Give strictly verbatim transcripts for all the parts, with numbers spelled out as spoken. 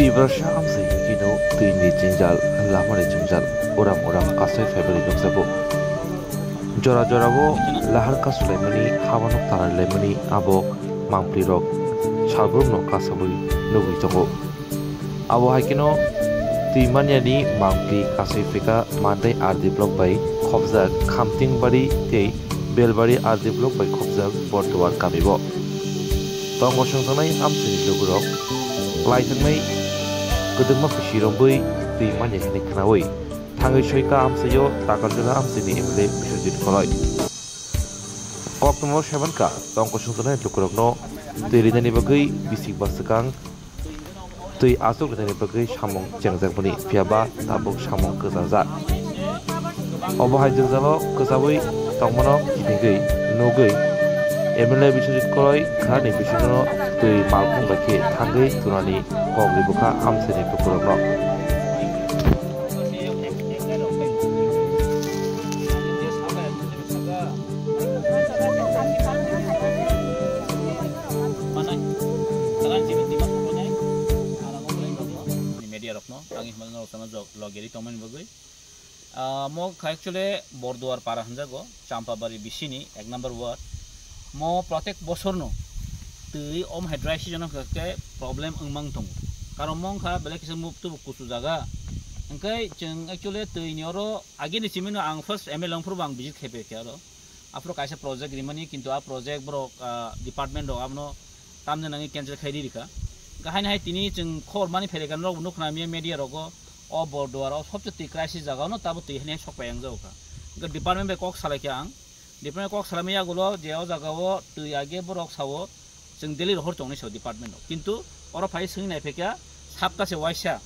Tiprasa amsai hwnkhe no twi ni jwngjal, lama ni jwngjal, uram uram kasai phaimani nukjago. Jora jora o lahar kasulaimani, haba nok tanalilaimani abo mangpli rok salbrum no kasaui nugwi tongo. Abo hai kheno twi manya ni mangpli kasui phika Mandai R D block bai khopjak Khamtingbari tei Belbari R D block bai khopjak Borduar kami bo. Tongo songjaknai amchaini lukurok lai thangnai kwdwkma bisi romwi twi manya hwnwi khwnaui thangwi soika amchaio Takarjala amchaini M L A Biswajit Koloi. Koktwmao saimankha tongo songjaknai lukurokno twi rinani bagwi bisik bwswkang twi aswk rinani bagwi samung chengjakmani, phiyaba tabuk samung kwchajak. Obo hai jwngjalo kwchaui tongmano kitingwi nugwi M L A Biswajit Koloi kharni bisingo twi malkhung bai khe thangwi tunani kok ribukha amchaini lukurokno. Manai, talan jiben dima soknai, ala mo belai rokno, ni media rokno, ang himano rok sama jog logeri tongmani bagwi. Ah, mo kha actually Borduar para hwnjago, Champabari bisini ek number ward. Mo protek bosorno twi om hydration hwnkhe problem wngmang tongo. Karon mo wngkha belai kisa muk tubu kusu jaga. Hwnkhe chwng actually twi ni oro agini simino ang first M L A wngphuru bo ang visit khe phaikha oro. Aphuru kaisa project rimani, kintu a project borok, ah, department rok abono tamni nangwi cancel khai ri rikha. Hwnkhe haini hai tini chwng khobor mani phairikha, norok bo nukha na media rogo, o Borduar o sobse twi crisis jaga ono tabuk twi haini hai sok pai yang jago kha. Hwnkhe department bai kok salai kha ang, department kok salaimani yagulo je o jaga o twi age borok sao, chwng daily rohor tongnai sao department o. Kintu oro phai swngwi nai phaikha sapta se waisa,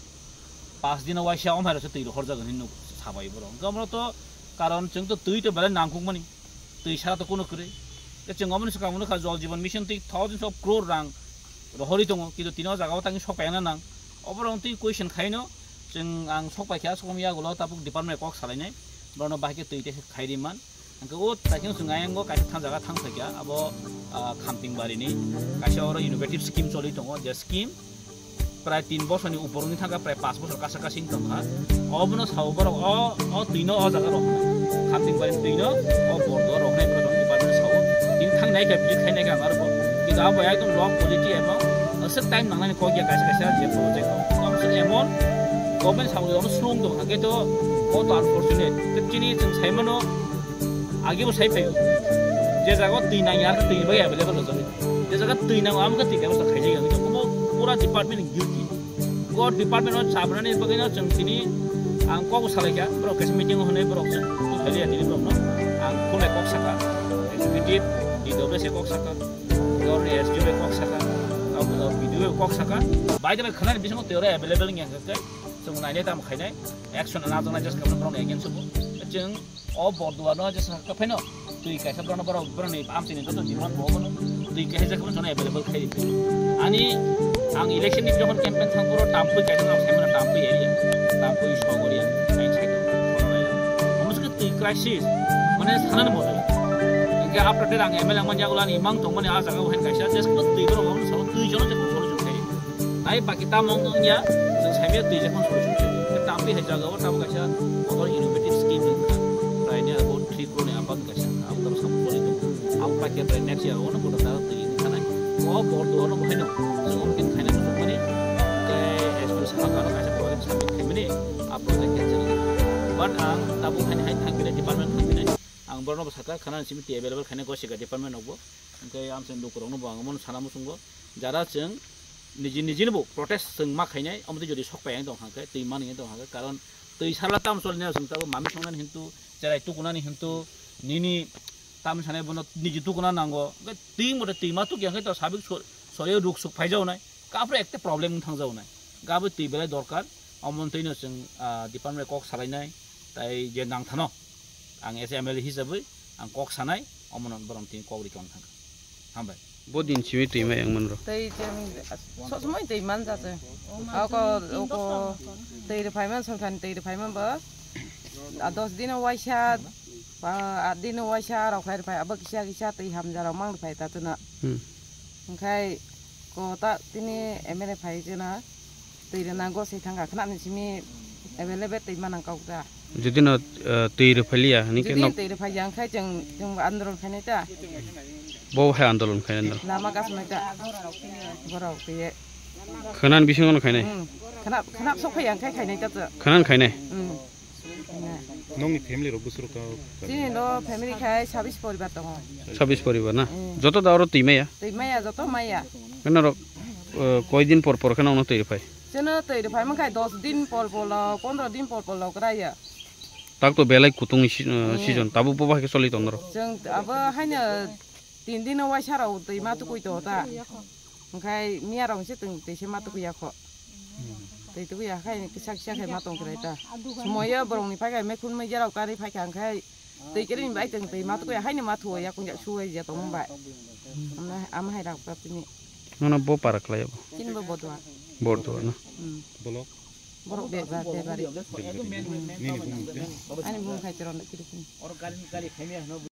pas dino waisa omhairokse twi rohor jago hinwi nuk sabai borok. Hwnkhe omono to karon chwng to twi to belai nangkukmani, twi sara to kuno kwrwi. Tei chwng omono swkang mwnukha Jal Jeevan Mission twi thousands of crore rang rohorwi tongo, kintu tini o jaga o tangwi sok paiyana nang. Oborok twi question khaino chwng ang sok paikha, sok yagulo tabuk department kok salainai, borokno bahai khe twi tei khairi man. Hwnkhe o taikhe chwng ayang o kaisa thang jaga thang phaikha, abo, ah, Khamting barini kaisa oro innovative scheme choli tongo, je scheme prai tin bosor ni upor wngwi thangkha, prai pas bosor kasa kasi wng tongkha. Obono sao borok o, o twi no o jaga rok Khamting barini twi no o Borduar rok nai borok department sao. Tini thang nai kha, visit khai nai kha ang arbo. Kintu abo ekdom low quality emo aswk time nangnani kok ya kaisa kaisa je project rok. Aswk emon government sao jono slung tongkha, khe to o to unfortunate. Tei chini chwng saimano, age bo sai phaio. Je jaga twi nang ya, twi bai available rwjak. Je jaga twi nang, amo khe twi bebostha khaijak ya. Omo pura department ni duty. Ko department o chabnani bagwi no chwng tini ang kok salai kha. Borok kaisa meeting o hwnwi borok chwng twi phai ya tini borok no. Ang khulai kok saka. Executive, D W S kok saka. Yor S D O kok saka. Abo B D O kok saka. By the way, khwnani bisingo twi oro available wngya khe chwng nainai tamo khainai. Action na jona just khamna borok against o. Chwng o Borduar no je sakha phaino twi kaisa borok borok borok ni amchini joto demand bo bono twi kaisa je khamna jona available khai. Ani ang election ni jokhon campaign thang puro Tampui kaisa nok sai mano Tampui area, Tampui Sogoria, ai sai to. Omo se twi crisis mane sanani moto. Hingke after that ang M L A ang manya ulan imang tong mani a jaga o hen kaisa je khamna twi borok bo salo twi jono je khamna solution khai. Nai baki tamo wng ya, chwng saimaya twi jakmani solution se. Tei tampi hai jagao tamo kaisa model innovative scheme wngkha. Prai ni abo three crore ni abang kaisa, abo tamo samung toni tongo. Abo paikha prai next year ono kotor dara twi wngkha nai. O Borduar no bohaino chwng omo khe khaina muchungmani, tei S D O saka kano kaisa project submit khaimani, a project cancel wngkha. But ang tabuk haini hai thangpinai department thangpinai. Ang borokno bo sakha khana simi twi available khaina gosika department rokbo. Hingke amchai lukurokno bo ang omono sana muchungo. Jara chwng niji nijini bo protest chwng ma khainai, omo twi jodi sok pai ang tong kha khe, twi mani tong kha khe, karon twi sala tam choli nai chwng tabuk mami songnani hintu, cherai tukunani hintu, nini tam sanai bono niji tukuna nango. Hingke twi mote twi ma tukya khe to sabik so-, sorio ruk suk phai jago nai, kapre ekte problem wng thang jago nai. Gabwi twi belai dorkar, omo twi no chwng, ah, department kok salai nai, tai je nang thano. Ang as a M L A hisabwi ang kok sanai, omono borok tini kok rikon thangkha. Hambai. Bo din simi twi ma yang manro. Tei chwng sob somoi twi man ja chwng. Oko, oko twi rw phaiman, songkhan twi rw phaiman bo. A dos dino waisa, ba, at dino waisa rok khai rw phai, abo kisa kisa twi hamja rok mang rw phai ta chwna. Hmm. Hingkhai ko ta tini M L A phai chwna. Twi rwnang go se thangkha khna ni simi available twi manang kok da. Jodi no, eh, twi rwphaliya, hini khe Jodi nok twi rwphaliya, hwnkhe chwng, chwng andolon khainai ta. Bo hai andolon khainai no? Lama kasmai ta. Borok twi. Khna ni bisingo no khainai? Hmm. Khna, khna sok phaiya, hwnkhe khainai ta chwng. Khna ni khainai? Hmm. Nongni family rok bwswk rok ka? Chini no family khai sabis poribar tongo. Sabis poribar na? Hmm. Joto da oro twi maya? Twi maya, joto maya. Khe norok, eh, koi din por por khe nongno twi rwphai? Chwngno twi rwphai mankha dos din pol polo, pondro din pol polo kwraiya. Tak to belai kutung ni si-, eh, Hmm. season, tabuk bo bahai khe choli tong norok? Chwng abo haino tin din o waisa rok twi ma tukui tongo ta. Hwnkhe miya rok se twi, twi se ma tukui ya kho. Twi tukui ya khai kisa kisa khai ma tong kwrai ta. Sumoyo borok ni phai khai mekhun mai jarok kari phai kha hwnkhe twi kiri ni bai tong twi ma tukui ya haino ma thuo ya kung ya suwai ya tong bai. Amna ama hai rak ta tini. Nono bo para khlai bo? Chini bo bodwa. Bodwa na? Hmm. Bolok? Borok bebra bebari. Nini bumung te? Ani bumung khai chwrwng kiri kiri.